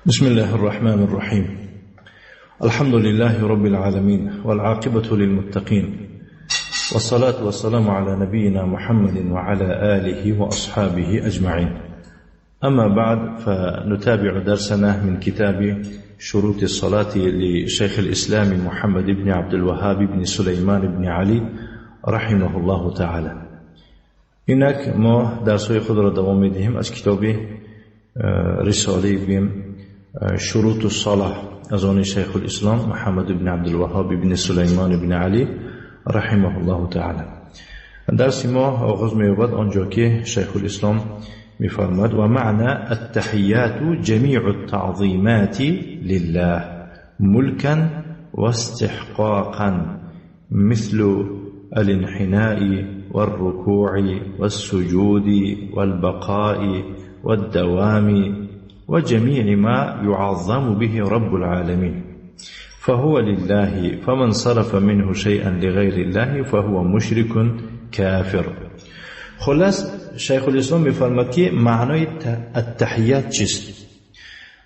بسم الله الرحمن الرحيم. الحمد لله رب العالمين، والعاقبة للمتقين، والصلاة والسلام على نبينا محمد وعلى آله وأصحابه أجمعين. أما بعد، فنتابع درسنا من كتاب شروط الصلاة لشيخ الإسلام محمد بن عبد الوهاب بن سليمان بن علي رحمه الله تعالى. اینک ما درس‌های خود را دوام می‌دهیم از کتاب رساله بیم شروط الصلاة از آن شیخ الاسلام محمد بن عبدالوهاب بن سلیمان بن علی رحمه الله تعالی. درس ما آغاز می‌یابد آنجا که شیخ الاسلام می‌فرماد: و معنى التحیات جمیع التعظیمات لله ملکا واستحقاقا مثل الانحناء والركوع والسجود والبقاء والدوام وجميع ما يعظم به رب العالمين، فهو لله، فمن صرف منه شيئا لغير الله فهو مشرك كافر. خلاص شیخ الاسلام می‌فرماد که معنای التحیات چیست؟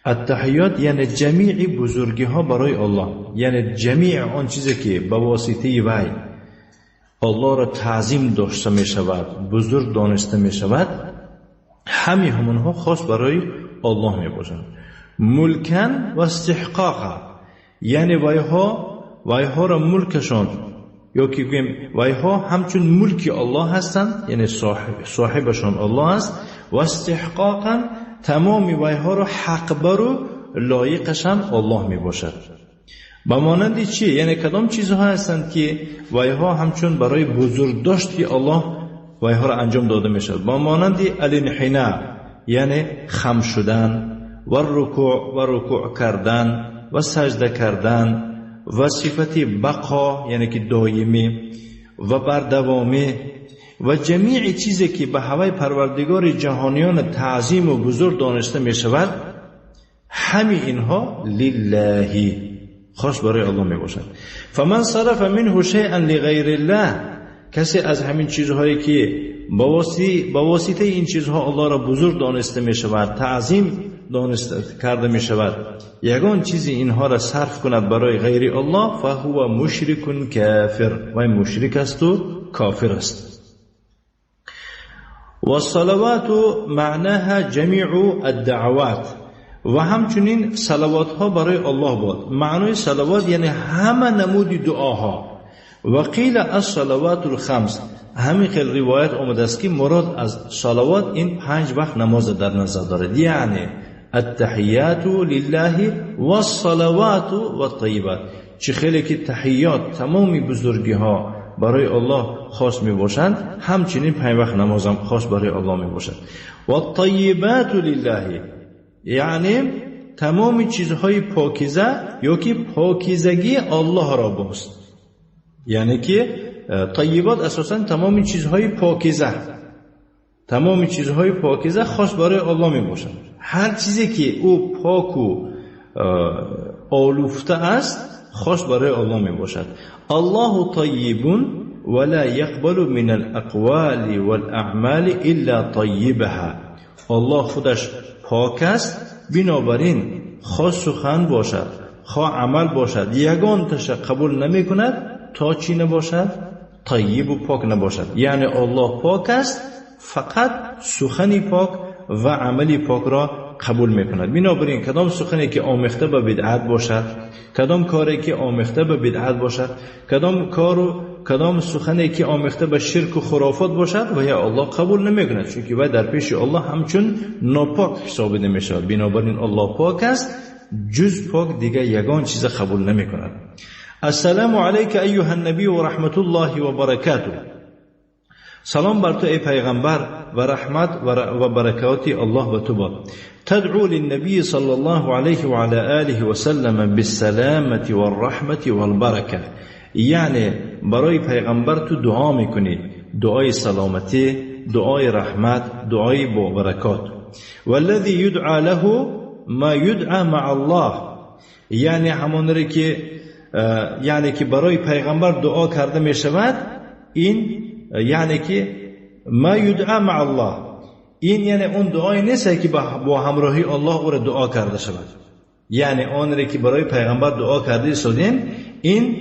التحیات یعنی جمیع بزرگی ها برای الله، یعنی جمیع آن چیزی که به واسطه وی الله را تعظیم داشته می شود، بزرگ دانسته می شود، همه همونها خاص برای الله می باشند. ملکن و استحقاقا، یعنی ویها را ملکشان، یا که گوییم ویها همچون ملک الله هستند، یعنی صاحبشان الله است، و استحقاقا تمام ویها را حق بر و لایقشان الله می باشد. با مانند چی؟ یعنی کدام چیزها هستند که ویها همچون برای بزرگ داشت که الله ویها را انجام داده می شود؟ با مانند الانحناء، یعنی خم شدن، و رکوع و رکوع کردن و سجده کردن، و صفت بقا یعنی که دائمی و بردوامی، و جمیع چیزی که به هوای پروردگار جهانیان تعظیم و بزرگ دانسته می شود، همه اینها لله، خاص برای الله می باشد. فمن صرف منه شیئا لغیر الله، کسی از همین چیزهایی که با واسطه این چیزها الله را بزرگ دانسته می شود، تعظیم دانسته کرده می شود، یگان چیزی اینها را صرف کند برای غیر الله، فهو مشرک کافر، و مشرک است و کافر است. والصلوات معناها جمیع الدعوات، و همچنین صلوات ها برای الله بود. معنای صلوات یعنی همه نمود دعاها. و قیل الصلوات الخمس، همین خیلی روایت آمده است که مراد از صلوات این 5 وقت نماز در نظر دارد، یعنی التحیات لله والصلوات والطیبات. چه خیلی که تحیات تمام بزرگی ها برای الله خاص می باشند، همچنین 5 وقت نماز هم خاص برای الله می باشند. والطیبات لله یعنی تمام چیزهای پاکیزه یا که پاکیزگی الله را باست، یعنی که طیبات اساسا تمام چیزهای پاکیزه، تمام چیزهای پاکیزه خاص برای الله می باشند. هر چیزی که او پاک و آلوفته است خاص برای الله می باشد. الله طیب ولا يقبل من الاقوال والاعمال الا طیبها. الله خودش پاک است، بنابراین خواه سخن باشد خواه عمل باشد یگان تش قبول نمی کند تا چی نباشد؟ طیب و پاک نباشد. یعنی الله پاک است، فقط سخنی پاک و عملی پاک را قبول میکند. بنابراین کدام سخنی که آمیخته به بدعت باشد، کدام کاری که آمیخته به بدعت باشد، کدام کار و کدام سخنی که آمیخته به شرک و خرافات باشد، و یا الله قبول نمیکند، چون که وی در پیش الله همچون ناپاک حساب نمیشود. بنابراین الله پاک است، جز پاک دیگه یگان چیز قبول نمیکند. السلام علیک ایها النبی و رحمت الله و برکاته. سلام بر تو ای پیغمبر و رحمت و برکات الله به تو باد. تدعو للنبي صلى الله عليه وعلى آله وسلم بالسلامة والرحمة والبركة. یعنی برای پیغمبر تو دعا میکنی، دعای سلامتی، دعای رحمت، دعای با برکات. والذی یدعى له ما یدعى مع الله، یعنی همون که یعنی که برای پیغمبر دعا کرده می شود، این یعنی که ما یدعى مع الله، این یعنی اون دعایی نیست که با همراهی الله او را دعا کرده شود. یعنی آن را که برای پیغمبر دعا کرده سادیم، این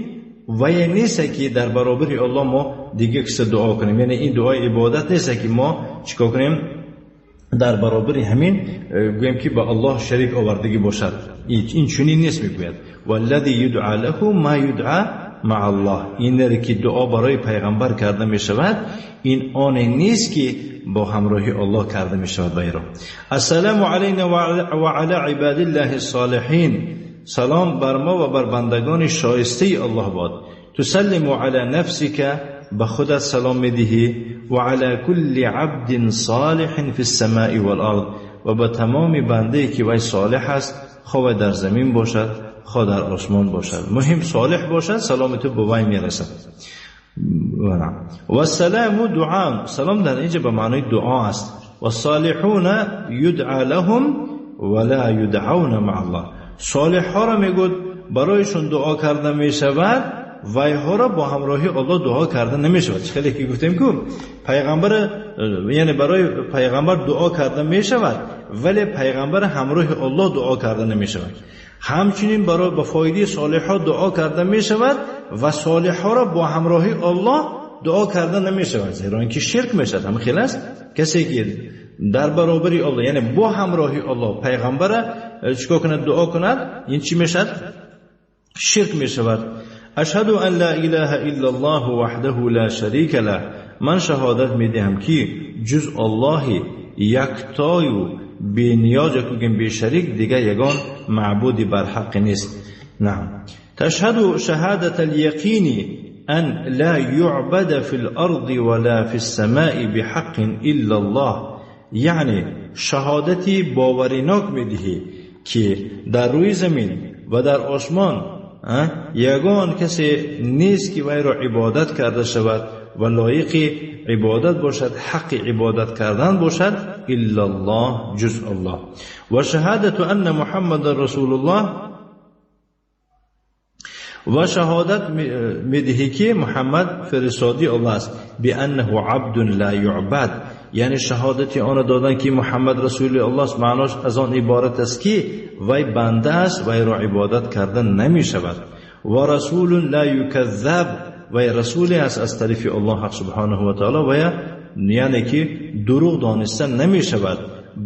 وی نیست که در برابر الله ما دیگه کس دعا کنیم. یعنی این دعای عبادت نیست که ما چیکار کنیم در برابر همین گوییم که با الله شریک آوردگی باشد. این چنین نیست میگوید. والذی یدعا له ما یدعا مع الله. این را که دعا برای پیغمبر کرده میشود، این آن نیست که با همراهی الله کرده میشود. ویرا السلام علینا و علی عباد الله الصالحین. سلام بر ما و بر بندگان شایسته الله باد. تسلم علی نفسک، به خودت سلام میدهی، و علی کل عبد صالح فی السماء والارض، و به تمام بنده که وی صالح است، خواه در زمین باشد خواه در آسمان باشد، مهم صالح باشد، سلام تو به وی میرسد. و السلام دعا، سلام در اینجا به معنای دعا است. و الصالحون یدعا لهم ولا یدعون مع الله. صالح ها را میگوید برایشون دعا کرده میشود، وی ها را با همراهی الله دعا کرده نمیشود. خیلی که گفتیم که پیغمبر، یعنی برای پیغمبر دعا کرده میشود، ولی پیغمبر همراه الله دعا کرده نمیشود. همچنین برای به فایده صالح ها دعا کرده میشود و صالح ها را با همراهی الله دعا کرده نمیشود، زیرا اینکه شرک میشود. همین خیلی است کسی که در برابر الله، یعنی با همراهی الله پیغمبر چیکار کند؟ دعا کند، این چی میشد؟ شرک میشود. اشهد ان لا اله الا الله وحده لا شریک له. من شهادت میدهم که جز الله یکتای و بی نیاز، یکوگیم بی شریک، دیگه یگان معبودی بر حق نیست. نعم. تشهد شهادة اليقين أن لا يعبد في الأرض ولا في السماء بحق إلا الله. یعنی شهادتی باوریناک میدهی که در روی زمین و در آسمان یگان کسی نیست که وی را عبادت کرده شود و لایق عبادت باشد، حق عبادت کردن باشد، الا الله، جز الله. و شهادت ان محمد رسول الله، و شهادت میدهی که محمد فرستادی الله است. بانه عبد لا یعبد، یعنی شهادت آن دادن که محمد رسول الله است، معناش از آن عبارت است که وی بنده است، وی را عبادت کردن نمی شود. و رسول لا یکذب، وی رسولی است از طرف الله حق سبحانه و تعالی، و یعنی که دروغ دانستن نمی شود.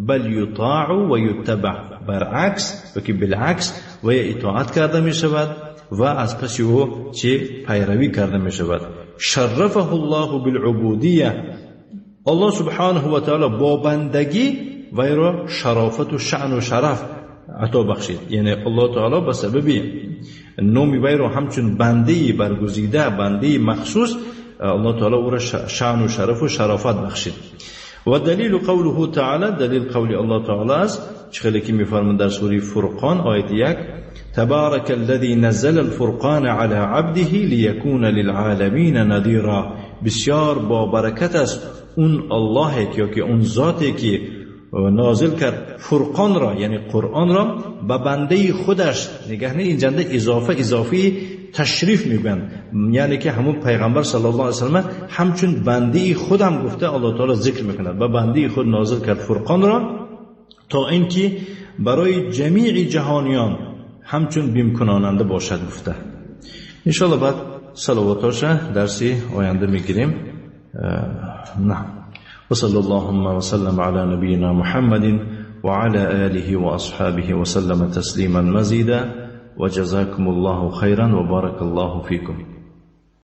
بل یطاع و یتبع، برعکس و که بالعکس وی اطاعت کرده می شود و از پس او چه پیروی کرده می شود. شرفه الله بالعبودیه، الله سبحانه و تعالی با بندگی وی را شرافت و شأن و شرف عطا بخشید. یعنی الله تعالی به سبب نام وی را همچون بنده برگزیده، بنده مخصوص، الله تعالی او را شأن و شرف و شرافت بخشید. و دلیل قوله تعالی، دلیل قول الله تعالی است چه که میفرمود در سوره فرقان آیت 1: تبارك الذي نزل الفرقان على عبده ليكون للعالمین نذیرا. بسیار با برکت است اون الله که اون ذاتی که نازل کرد فرقان را، یعنی قرآن را، به بنده خودش. نگه نه، این جنده اضافه تشریف میگن، یعنی که همون پیغمبر صلی الله علیه و سلم همچون بنده خودم گفته الله تعالی ذکر میکند، به بنده خود نازل کرد فرقان را تا اینکه برای جمیع جهانیان همچون بیم کناننده باشد گفته. انشالله بعد صلواتاش درسی آینده میگیریم. نه. وصلى اللهم وسلم على نبينا محمد وعلى آله وأصحابه وسلم تسليما مزيدا وجزاكم الله خيرا وبارك الله فيكم.